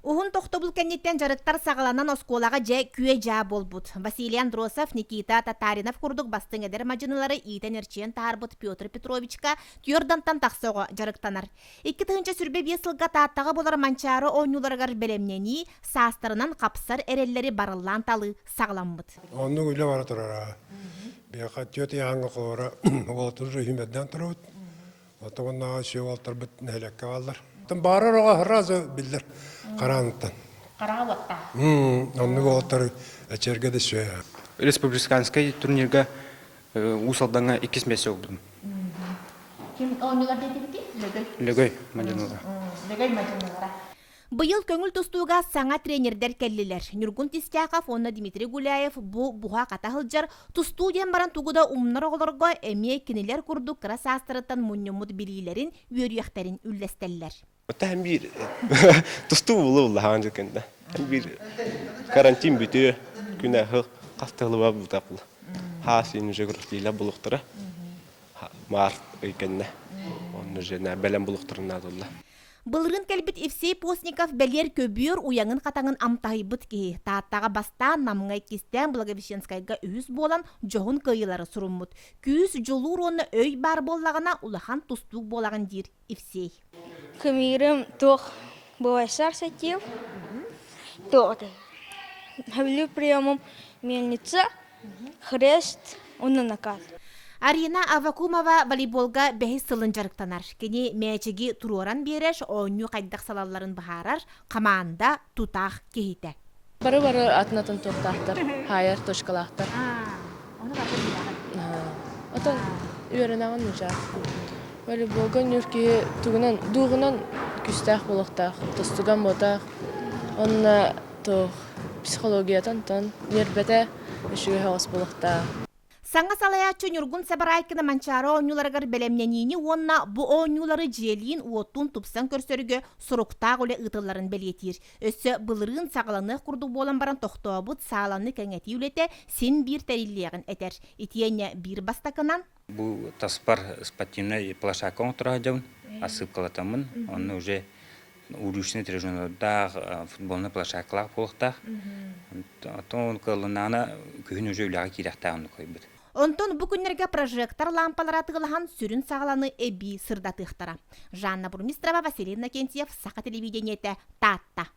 Уһун тохтобул кэнниттэн дьарыктар саҕаланан оскуолаҕа дьэ күө-дьаа буолбут. Василий Андросов, Никита Татаринов курдук бастыҥ эдэр мадьынылары иитэн-эрчийэн таһаарбыт Петр Петровичка түөрдантан тахса оҕо дьарыктанар. 2025 сылга Тааттаҕа буолар Манчаары оонньууларыгар бэлэмнэнии, саастарынан хапсар эрэллэри барыллаан талыы саҕаламмыт. Оннук үлэ бара турара. Биһиэхэ түөрт ыйааҥҥа холоро уолаттар үһүмэрдээн турабыт. Оттон уоннааҕы сүө уолтарбыт нэһилиэккэ бааллар. Оттон баарар оҕо сразу биллэр хараанытан. Хараҕа уоттаах. Оннук уолаттары эчэргэ да сүө. Республиканскай турнирга Уус Алдаҥҥа иккис миэстэ ылбытым. Ким оонньуулар диэтибитий? Лөгөй. Лөгөй мадьыналара. Лөгөй мадьыналара. Быйыл көҥүл тустууга саҥа тренердэр кэллилэр. Ньургун Тистяхов уонна Дмитрий Гуляев бу буһа-хата сылдьар тустуу диэн баран тугу да умнар оҕолорго эмиэ кинилэр курдук кыра саастарыттан мунньуммут билиилэрин, үөрүйэхтэрин үллэстэллэр. Оттон биир тустуу булу улахан дьыкында. Биир карантин бүтүө күнэ хас тылыба бутапла. Хаас уже крутила булуктара. Март ыйкэннэ. Онно же бэлэм булуктарын наадылла. Былырыын кэлбит Евсей Постников бэлиэр көбүөр уйаҥын-хатаҥын амтаһыйбыт киһи. Тааттаҕа бастаан Намҥа иккистээн Благовещенскайга үһүс буолан дьоһун кыайыылары суруммут. Күүс, дьулуур уонна өй баар буоллаҕына улахан тустуук буолаҕын диир Евсей. Кымыырым туох бывайсар сатиев, туох Хавлю приемом мельница, хрест уонна накат. Арина Аввакумова волейболга бэһис сылын дьарыктанар. Кини мээчиги туруоран биэрэр, оонньуу хайдах салалларын быһаарар, хамаанда тутаах киһитэ. Бары-бары атын-атын туохтаахтар, хаайар точкалаахтар. Отон үөрэнэҕин нучаах. Волейболга ньур киһи тугунан, дууһунан күүстээх буолуохтаах, тустуган буотаах. Онно туох психологиятын тон ньиэрбэтэ үчүгэй соҕус буолуохтаах. Саҥа салайааччы Ньургун Сабарайкина Манчаары оонньууларыгар бэлэмнэниини уонна бу оонньуулары дьиэлиин-уоттуун тупсан көрсөргө соруктаах үлэ ыытылларын бэлиэтиир. Өссө былырыын саҕаланыах курдук буолан баран тохтообут сааланы кэҥэтии үлэтэ син биир тэриллиэҕин этэр. Итиэннэ биир бастакынан Бу таспар спортивнай площадка оҥотторо сылдьабын, ассыыпкалатаммын. Онно уже уличный тренажердаах, футбольнай площадкалаах буолуохтаах. Оттон кыаллынаана күһүн уже үлэҕэ киирэхтээх оннук койбут. Онтон бу күннэргэ прожектор лаампалара атыылаһан сүрүн саҕаланы эбии сырдатыахтара. Жанна Бурмистрова, Василий Иннокентьев, Саха телевидениетэ, Таатта.